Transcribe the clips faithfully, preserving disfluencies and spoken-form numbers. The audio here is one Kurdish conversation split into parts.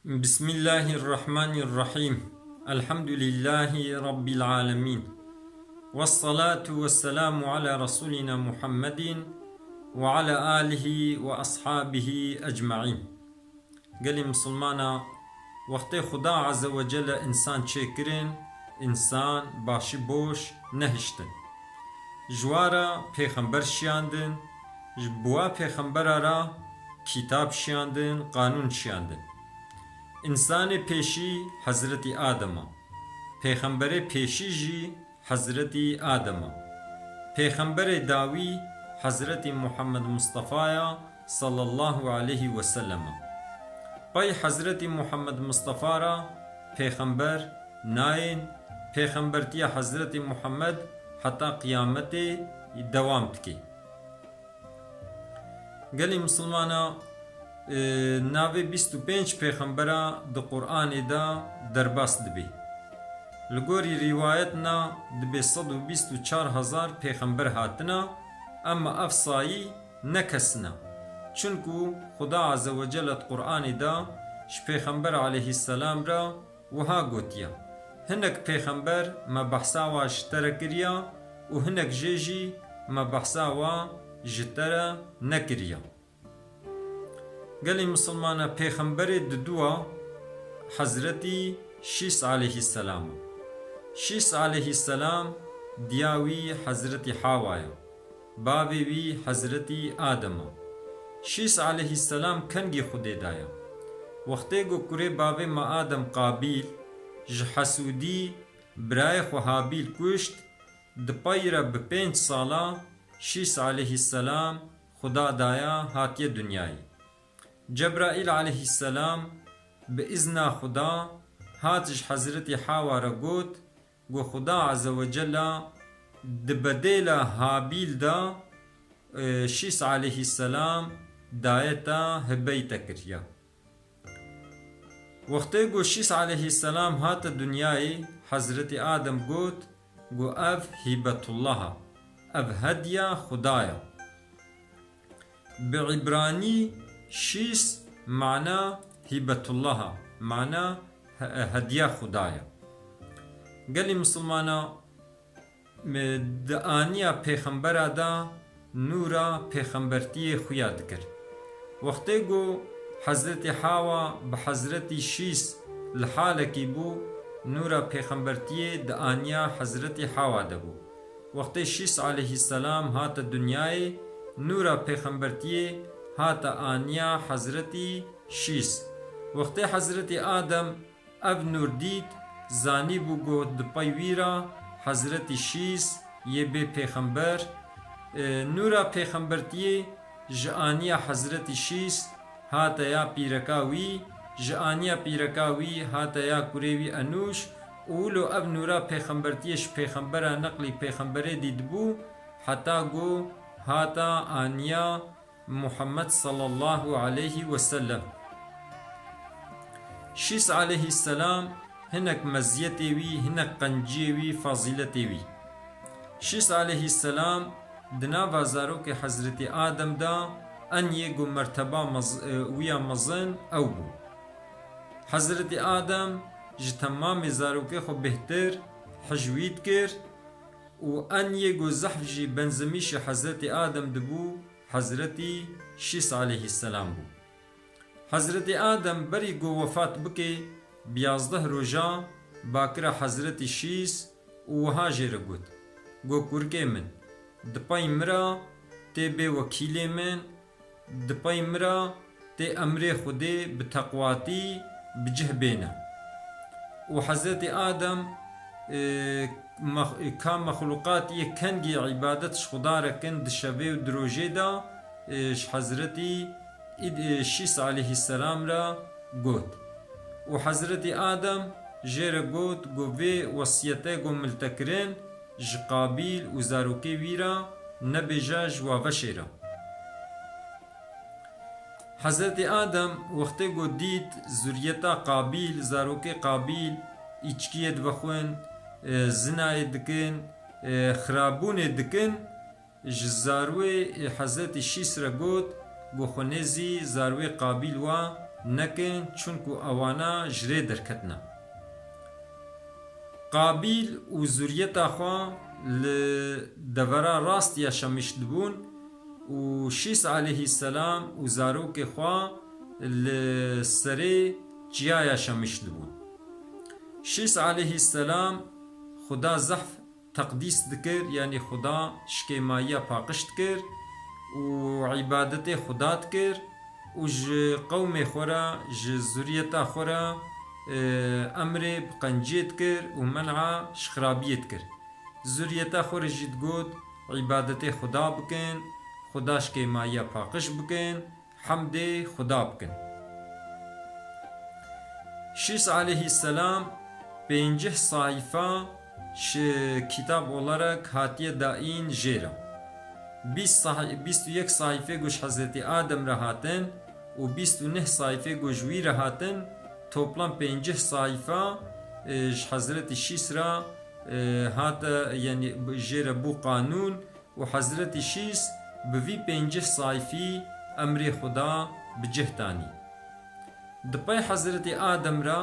Bismillahirrahmanirrahim. Elhamdülillahi Rabbil alemin. Vessalatu vesselamu ala Resulina Muhammedin ve ala alihi ve ashabihi ecmaîn. Gelî misilmana, wextê Xuda Azze ve Celle însan çêkirin, însan başî boş nehiştin. Ji wa re pêxember şiyandin, ji bi wa pêxembera re kîtab şiyandin, qanûn şiyandin. Însanê pêşî Hezretî Adem a. Pêxemberê pêşî jî Hezretî Adem a. Pêxemberê dawî Hezretî Muhammed Mustafa ya sallallahu aleyhi ve sellem a. Pey Hezretî Muhammed Mustafa re pêxember nayên, pêxembertiya Hezretî Muhammed heta qiyametê dewam dike. Gelî misilmana, e, navê bîst û pênc pêxembera di Qur'anê de derbas dibe. Li gorî rîwayetna dibê sed û bîst û çar hezar pêxember hatina, emma ev sayî ne kesin e. Çunku Xuda Azze ve Celle di Qur'anê de ji pêxember aleyhisselam re wiha gotiye, hinek pêxember me behsa wa ji te re kiriya û hinek jê jî me behsa wa ji te re nekiriya. Gelî misilmana, pêxemberê diduwa Hezretî Şîs aleyhisselam e. Şîs aleyhisselam diya wî Hezretî Hawa ye. Bavê wî Hezretî Adem e. Şîs aleyhisselam kengî Xwedê daye. Wextê ku kurê bavê me Adem Qabîl ji hesûdî birayê xwe Habîl kuşt, di pey re bi pênc sala Şîs aleyhisselam Xuda daya hatiye dinyayê. Cebraîl aleyhisselam bi îzna Xuda hat ji Hezretî Hawa re got, got, Xuda Azze ve Cella di bedêla Habîl de, e, Şîs aleyhisselam daye te, hibey te kiriya. Wextê ku Şîs aleyhisselam hate dinyayê, Hezretî Adem got, got, ev hîbetullah e, ev hediya Xuda ye. Bi îbranî Şîs mana hîbetullah e, mana he-, hediya Xuda ye. Gelî misilmana, me di aniya pêxembera de nûra pêxembertiyê xuya dikir. Wextê ku Hezretî Hawa bi Hezretî Şîs li halekî bû, nûra pêxembertiyê di aniya Hezretî Hawa de bû. Wextê Şîs aleyhisselam hate dinyayê, nûra pêxembertiyê hate aniya Hezretî Şîs. Wextê Hezretî Adem ev nûr dît, zanîbû ku di pey wî re Hezretî Şîs yê bê pêxember, e, nûra pêxembertiyê ji aniya Hezretî Şîs hate ya pîreka wî, ji aniya pîreka wî hate ya kurê wî Enûş û wilo ev nûra pêxembertiyê ji pêxembera neqlî pêxemberê dîtibû, heta ku hata aniya Muhammed sallallahu aleyhi ve sellem. Şîs aleyhisselam hinek meziyetê wî, hinek qenciyê wî, fazîletê wî. Şîs aleyhisselam di nava zarokê Hezretî Adem de en yê ku merteba mez-, e, wî ya mezin ew bû. Hezretî Adem ji temamê zarokê xwe bêhtir hij wî dikir û en yê ku zehf jî benzemîşê Hezretî Adem dibû, Hezretî Şîs aleyhisselam bû. Hezretî Adem berî ku wefat bike, bi yazdeh roja bakira Hezretî Şîs û wiha jê re got, got, kurkê min, di pey min re tê bê wekîlê min, di pey min re tê emrê Xwedê bi teqwatî bi cih bêne. Û Hezretî Adem, e, mex-, ka mexluqat yê kengî îbadet ji Xuda re kin di şevê û di rojê de, e, ji Hezretî Îd-, e, Şîs aleyhisselam re got. Û Hezretî Adem jê re got, got, vê wesiyete ku min li te kirin, ji Qabîl û zarokê wî re nebêje ji wa veşêre. Hezretî Adem wextê ku dît zuriyeta Qabîl, zarokê Qabîl, îçkiyê divexwin, e, zinayê dikin, e, xirabûnê dikin, ji zarwê Hezretî Şîs re got, got, xwe nêzî zarwê Qabîl wa, nekin, çunku ewana ji rê derketine. Qabîl û zuriyeta xwe li devera rast yaşamiş dibûn û Şîs aleyhisselam û zarokê xwe li serê çiyaya şemiş dibûn. Şîs aleyhisselam Xuda zehf teqdîs dikir, yanî Xuda şikêmayiya paqij dikir û îbadetê Xuda dikir û ji qewmê xwe re, ji zuriyeta xwe re, e, emrê bi qenciyê dikir û men'a ji xirabiyê dikir. Zuriyeta xwe re jî digot, îbadetê Xuda bikin, Xuda şikêmayiya paqij bikin, hemdê Xuda bikin. Şîs aleyhisselam pêncî sayfa ji kitab olarak hatiye dayîn jê re. Bîst sahi-, bîst û yek sayfê ku ji Hezretî Adem re hatin û bîst û neh sayfê ku ji wî re hatin, toplam pêncî sayfa, e, ji Hezretî Şîs re, e, hate, yanî jê re bû qanûn û Hezretî Şîs bi vî pêncî sayfî emrê Xuda bi cih danî. Di pey Hezretî Adem re,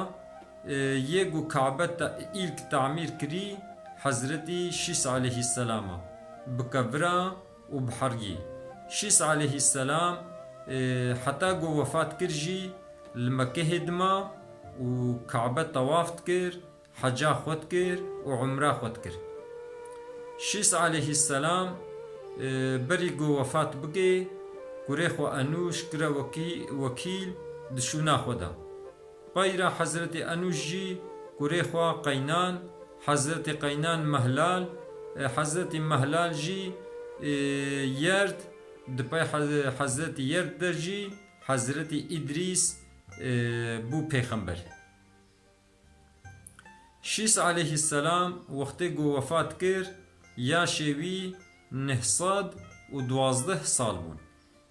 e, yê ku Kabe te-, îlk tamîr kirî, Hezretî Şîs aleyhisselam e, bi kevira û bi hergî. Şîs aleyhisselam, e, heta ku wefat kir jî li Mekehê dima û Kabe tewaf dikir, heca xwe dikir û umra xwe dikir. Şîs aleyhisselam, e, berî ku wefat bike, kurê xwe Enûş kire wekî-, wekîl di şûna xwe de. Peyra Hezretî Enûş jî kurê xwe Qeynan, Hezretî Qeynan Mehlal, e, Hezretî Mehlal jî, e, Yerd, di pey Hez-, Hezretî Yerd de jî Hezretî Îdrîs, e, bû pêxember. Şîs aleyhisselam wextê ku wefat kir, yaşê wî neh sed û duwazdeh sal bûn.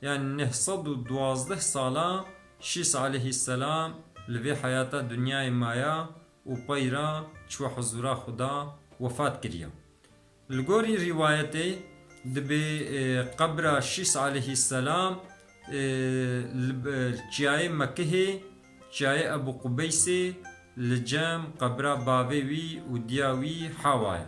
Yanî neh sed û duwazdeh sala Şîs aleyhisselam li vê heyata dinyayê maya û peyra çû huzûra Xuda, wefat kiriye. Li gorî rîwayetê dibê, e, qebra Şîs aleyhisselam, e, li, e, çiyayê Mekihê, çiyayê Ebû Qubeysê, li cem qebra bavê wî û diya wî Hawa ye.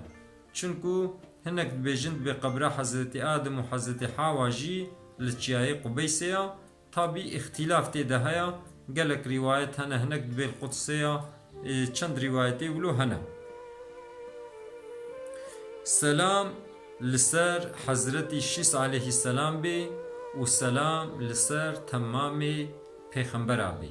Çunku hinek dibêjin dibê qebra Hezretî Adem û Hezretî Hawa jî li çiyayê Qubeysê ye. Tabî îxtîlaf tê de heye, gelek rîwayet hene, hinek dibê li Qudsê ya, e, çend rîwayetê wilo hene. Selam li ser Hezretî Şîs aleyhisselam bê û selam li ser temamê pêxembera bê.